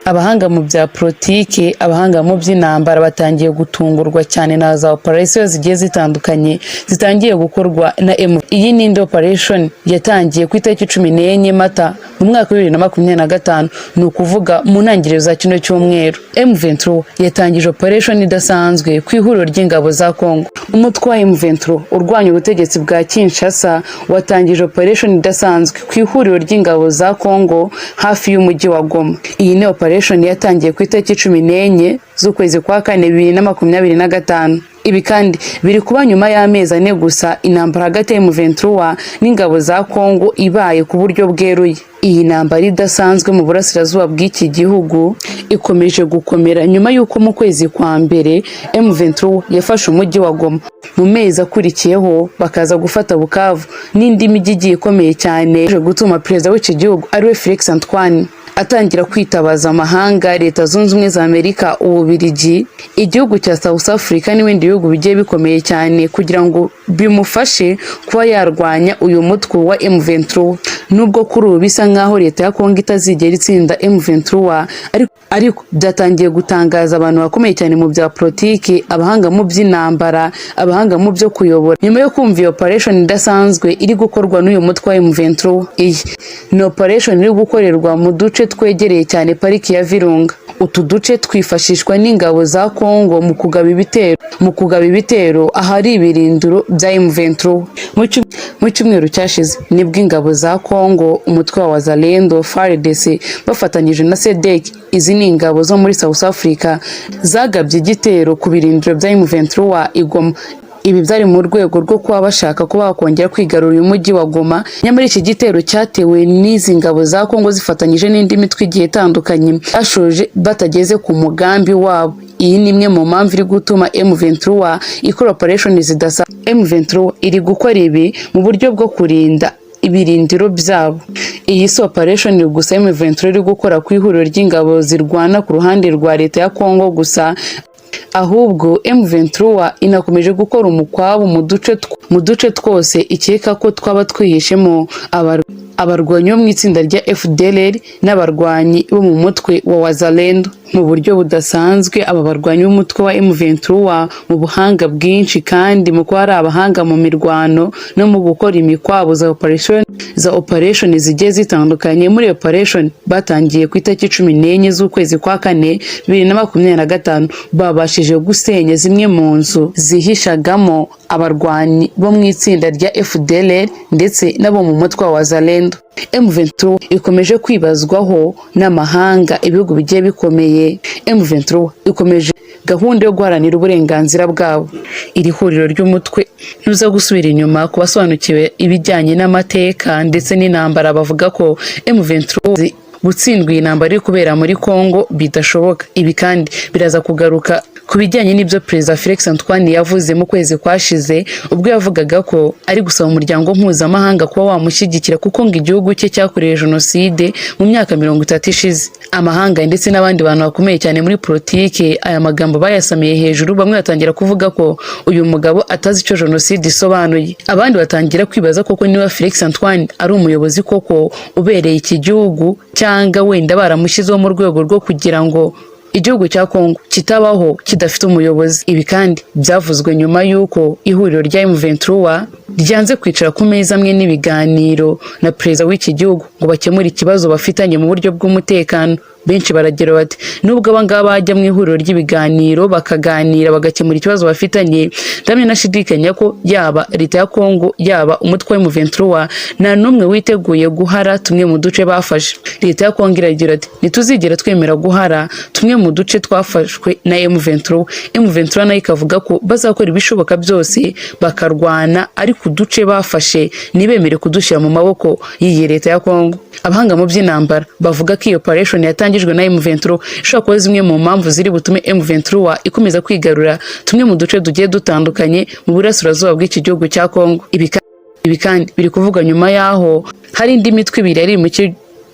Abahanga mu bya politiki, abahanga mu by'intambara batangiye gutungurwa cyane na za operation zigiye zitandukanye zitangiye gukorwa na M. Iyi ni indi operation yatangiye ku itariki 14 Mata mu mwaka wa 2025, ni ukuvuga mu ntangiriro za kino cyumweru. M23 yatangije operation idasanzwe ku ihuriro ry'ingabo za Congo. Umutwe wa M23 urwanya ubutegetsi bwa Kinshasa watangije operation idasanzwe ku ihuriro ry'ingabo za Congo hafi y'umujyi wa Goma. Iyi ni operation yatangiye ku itariki 14 z'ukwezi kwa kane 2025. Ibi kandi biri kuba nyuma y'amezi 4 gusa intambara hagati ya M23 n'ingabo za Congo ibaye ku buryo bweruye. Iyi ntambara idasanzwe mu burasirazuba bw'iki gihugu ikomeje gukomera nyuma y'uko mu kwezi kwa mbere M23 yafashe umujyi wa Goma. Mu mezi akurikiyeho bakaza gufata Bukavu n'indi mijyi igiye ikomeye cyane, gutuma perezida w'iki gihugu, ariwe Felix Antoine, atangira kwitabaza amahanga: Leta Zunze Ubumwe za Amerika, Ububirigi, igihugu cya South Africa n'ibindi bihugu bigiye bikomeye cyane, kugira ngo bimufashe kuba yarwanya uyu mutwe wa M23. Nubwo kuri ubu bisa nkaho leta ya Kongo itazigera itsinda M23, ariko byatangiye gutangaza abantu bakomeye cyane mu bya politiki, abahanga mu by'intambara, abahanga mu byo kuyobora, nyuma yo kumva iyo operation idasanzwe iri gukorwa n'uyu mutwe wa M23. Iyi ni operation iri gukorerwa mu duce twegereye cyane pariki ya Virunga. Utu duce twifashishwa n'ingabo za Kongo mu kugaba ibitero ahari ibirindiro bya M23. Mu cyumweru cyashize nibwo ingabo za Kongo, umutwe wa Wazalendo, FARDC bafatanyije na SADC, izi ni ingabo zo muri South Africa, zagabye igitero ku birindiro bya M23 i Goma. Ibi byari mu rwego rwo kuba bashaka kuba bakongera kwigarurira uyu mujyi wa Goma. Nyamara iki gitero cyatewe n'izi ngabo za Kongo zifatanyije n'indi mitwe igiye itandukanye bashoje batageze ku mugambi wabo. Iyi ni imwe mu mpamvu iri gutuma M23 ikora operation zidasanzwe. M23 iri gukora ibi mu buryo bwo kurinda ibirindiro byabo. Iyi si operation gusa M23 iri gukora ku ihuriro ry'ingabo zirwana ku ruhande rwa leta ya Kongo gusa, ahubwo M23 inakomeje gukora umukwabu mu duce twose ikeka ko twaba twihishemo abarwanyi bo mu itsinda rya FDLR n'abarwanyi bo mu mutwe wa Wazalendo. Mu buryo budasanzwe, aba barwanyi b'umutwe wa M23, mu buhanga bwinshi kandi mu kuba ari abahanga mu mirwano no mu gukora imikwabo za operation zigiye zitandukanye, muri operation batangiye ku itariki 14 z'ukwezi kwa kane 2025, babashije gusenya zimwe mu nzu zihishagamo abarwanyi bo mu itsinda rya FDLR ndetse n'abo mu mutwe wa Wazalendo. M23 ikomeje kwibazwaho n'amahanga, ibihugu bigiye bikomeye. M23 ikomeje gahunda yo guharanira uburenganzira bwabo. Iri huriro ry'umutwe ntuza gusubira inyuma. Ku basobanukiwe ibijyanye n'amateka ndetse n'intambara, bavuga ko M23 gutsindwa iyi ntambara iri kubera muri Congo bidashoboka. Ibi kandi biraza kugaruka ku bijyanye n'ibyo Perezida Felix Antoine yavuze mu kwezi kwashize, ubwo yavugaga ko ari gusaba umuryango mpuzamahanga kuba wamushyigikira, kuko ngo igihugu cye cyakorewe jenoside mu myaka 30 ishize. Amahanga ndetse n'abandi bantu bakomeye cyane muri politike, aya magambo bayasamiye hejuru. Bamwe batangira kuvuga ko uyu mugabo atazi icyo jenoside isobanuye, abandi batangira kwibaza koko niba Felix Antoine ari umuyobozi koko ubereye iki gihugu, cyangwa wenda baramushyizeho mu rwego rwo kugira ngo igihugu cya Kongo kitabaho kidafite umuyobozi. Ibi kandi byavuzwe nyuma y'uko ihuriro rya M23 ryanze kwicara ku meza amwe n'ibiganiro na perezida w'iki gihugu ngo bakemure ikibazo bafitanye mu buryo bw'umutekano. Benshi baragira bati: "Nubwo aba ngaba bajya mu ihuriro ry'ibiganiro, bakaganira, bagakemura ikibazo bafitanye, ndamya nashidikanya ko yaba leta ya Kongo, yaba umutwe wa M23, nta n'umwe witeguye guhara tumwe mu duce bafashe." Leta ya Kongo iragira ati: "Ntituzigera twemera guhara tumwe mu duce twafashwe na M23." M23 nayo ikavuga ko bazakora ibishoboka byose bakarwana, ariko uduce bafashe ntibemere kudushyira mu maboko y'iyi leta ya Kongo. Abahanga mu by'intambara bavuga ko iyo operation yatangijwe na M23 ishobora kuba zimwe mu mpamvu ziri butume M23 ikomeza kwigarura tumwe mu duce tugiye dutandukanye mu burasirazuba bw'iki gihugu cya Kongo. Ibi kandi biri kuvuga nyuma y'aho hari indi mitwe ibiri yari mu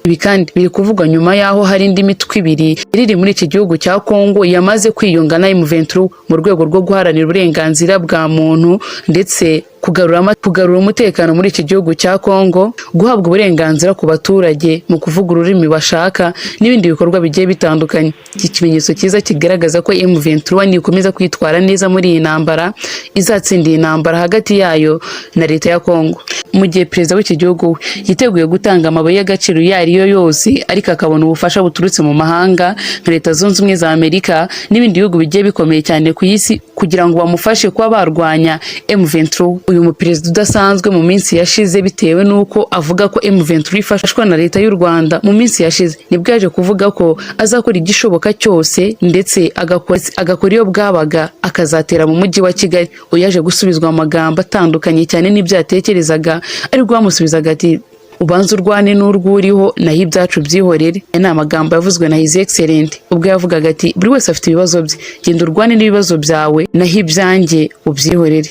Ibi kandi biri kuvugwa nyuma y'aho hari indi mitwe ibiri iri muri iki gihugu cya Kongo yamaze kwiyunga na M23 mu rwego rwo guharanira uburenganzira bwa muntu ndetse Kugarura umutekano muri iki gihugu cya Congo, guhabwa uburenganzira ku baturage mu kuvuga ururimi bashaka n'ibindi bikorwa bigiye bitandukanye. Iki kimenyetso cyiza kigaragaza ko M23 nikomeza kwitwara neza muri iyi ntambara, izatsinda iyi ntambara hagati yayo na leta ya Congo. Mu gihe perezida w'iki gihugu we yiteguye gutanga amabuye y'agaciro iyo ari yo yose, ariko akabona ubufasha buturutse mu mahanga nka Leta Zunze Ubumwe za Amerika n'ibindi bihugu bigiye bikomeye cyane ku isi kugira ngo bamufashe kuba barwanya M23. Uyu muperezida udasanzwe, mu minsi yashize, bitewe n'uko avuga ko M23 ifashwa na leta y'u Rwanda, mu minsi yashize nibwo yaje kuvuga ko azakora igishoboka cyose ndetse agakora iyo bwabaga, akazatera mu mujyi wa Kigali. Uyu yaje gusubizwa amagambo atandukanye cyane n'ibyo yatekerezaga, ariko bamusubizaga ati: "Ubanze urwane n'urwuriho, naho ibyacu byihorere." Aya ni amagambo yavuzwe na His Excellent ubwo yavugaga ati: "Buri wese afite ibibazo bye, genda urwane n'ibibazo byawe, naho ibyanjye ubyihorere."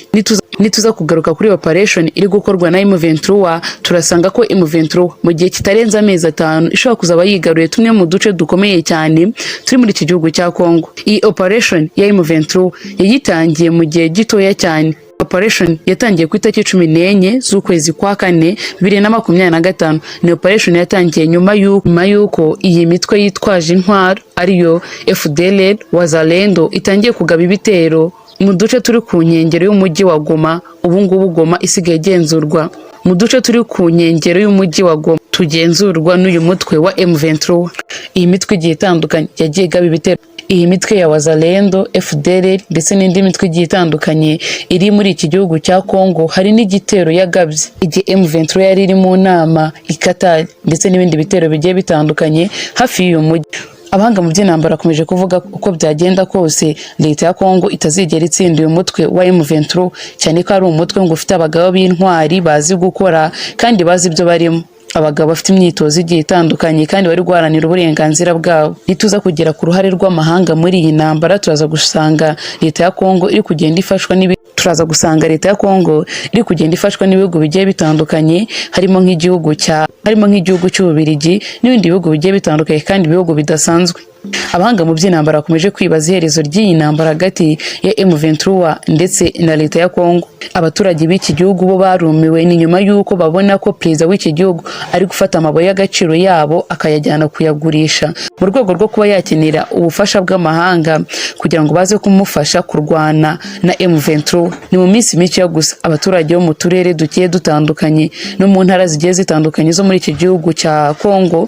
Nituza kugaruka kuri operation iri gukorwa na M23, turasanga ko M23 mu gihe kitarenze amezi 5 ishobora kuzaba yigaruye tumwe mu duce dukomeye cyane turi muri iki gihugu cya Congo. Iyi operation ya M23 yayitangiye mu gihe gitoya cyane. Operation yatangiye ku itariki 14 z'ukwezi kwa kane 2025. Ni operation yatangiye nyuma y'uko iyi mitwe yitwaje intwaro, ariyo FDLR, Wazalendo, itangiye kugaba ibitero mu duce turi ku nkengero y'umujyi wa Goma. Ubu ngubu Goma isigaye igenzurwa, mu duce turi ku nkengero y'umujyi wa Goma tugenzurwa n'uyu mutwe wa M23. Iyi mitwe igiye itandukanye yagiye igaba ibitero, iyi mitwe ya Wazalendo, FDLR ndetse n'indi mitwe igiye itandukanye iri muri iki gihugu cya Congo. Hari n'igitero yagabye igihe M23 yari iri mu nama i Qatar, ndetse n'ibindi bitero bigiye bitandukanye hafi y'uyu mujyi. Abahanga mu by'intambara bakomeje kuvuga ko uko byagenda kose leta ya Congo itazigera itsinda uyu mutwe wa M23, cyane ko ari umutwe ngo ufite abagabo b'intwari bazi gukora kandi bazi ibyo barimo, abagabo bafite imyitozo igiye itandukanye kandi bari guharanira uburenganzira bwabo. Nituza kugera ku ruhare rw'amahanga muri iyi ntambara, turaza gusanga leta ya Congo iri kugenda ifashwa n'ibi turaza gusanga leta ya Congo iri kugenda ifashwa n'ibihugu bigiye bitandukanye, harimo nk'igihugu cy'Ububiligi n'ibindi bihugu bigiye bitandukanye, kandi ibihugu bidasanzwe. Abahanga mu by'intambara bakomeje kwibaza iherezo ry'iyi ntambara hagati ya M23 ndetse na leta ya Congo. Abaturage b'iki gihugu bo barumiwe. Ni nyuma y'uko babona ko perezida w'iki gihugu ari gufata amabuye y'agaciro yabo akayajyana kuyagurisha mu rwego rwo kuba yakenera ubufasha bw'amahanga kugira ngo baze kumufasha kurwana na M23. Ni mu minsi mike gusa abaturage bo mu turere dugiye dutandukanye no mu ntara zigiye zitandukanye zo muri iki gihugu cya Congo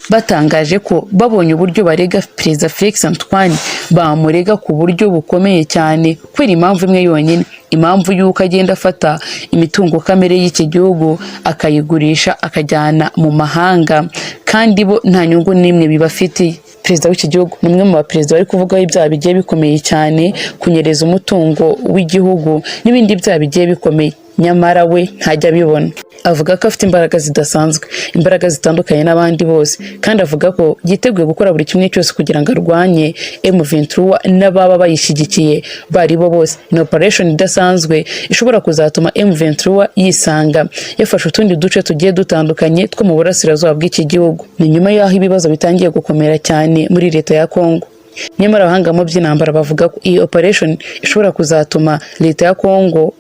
batangaje ko babonye uburyo barega Perezida Felix Antoine, bamurega ku buryo bukomeye cyane kubera impamvu imwe yonyine, impamvu y'uko agenda afata imitungo kamere y'iki gihugu akayigurisha, akajyana mu mahanga, kandi bo nta nyungu n'imwe bibafitiye. Perezida w'iki gihugu ni umwe mu baperezida bari kuvugaho ibyaha bigiye bikomeye cyane, kunyereza umutungo w'igihugu n'ibindi byaha bigiye bikomeye, nyamara we ntajya abibona. Avuga ko afite imbaraga zidasanzwe, imbaraga zitandukanye n'abandi bose, kandi avuga ko yiteguye gukora buri kimwe cyose kugira ngo arwanye M23 n'ababa bayishyigikiye bari bo bose. Ni operation idasanzwe ishobora kuzatuma M23 yisanga yafashe utundi duce tugiye dutandukanye two mu burasirazuba bw'iki gihugu. Ni nyuma y'aho ibibazo bitangiye gukomera cyane muri leta ya Congo. Nyamara abahanga mu by'intambara bavuga ko iyi operation ishobora kuzatuma leta ya Congo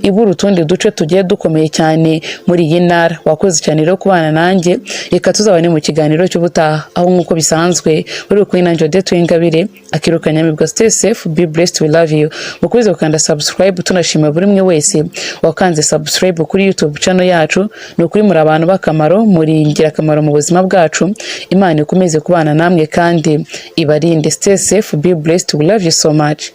ibura utundi duce tugiye dukomeye cyane muri iyi ntara. Wakoze cyane rero kubana nanjye. Reka tuzabane mu kiganiro cy'ubutaha, aho nk'uko bisanzwe uri kumwe nanjye Odette Uwingabire akirukanyamibwa. Stay safe, be blessed, we love you. Mukomeze gukanda subscribe. Tunashima buri umwe wese wakanze subscribe kuri YouTube channel yacu. Ni ukuri muri abantu b'akamaro, muri ingirakamaro mu buzima bwacu. Imana ikomeze kubana namwe kandi ibarinde. Stay safe, be blessed, we love you so much.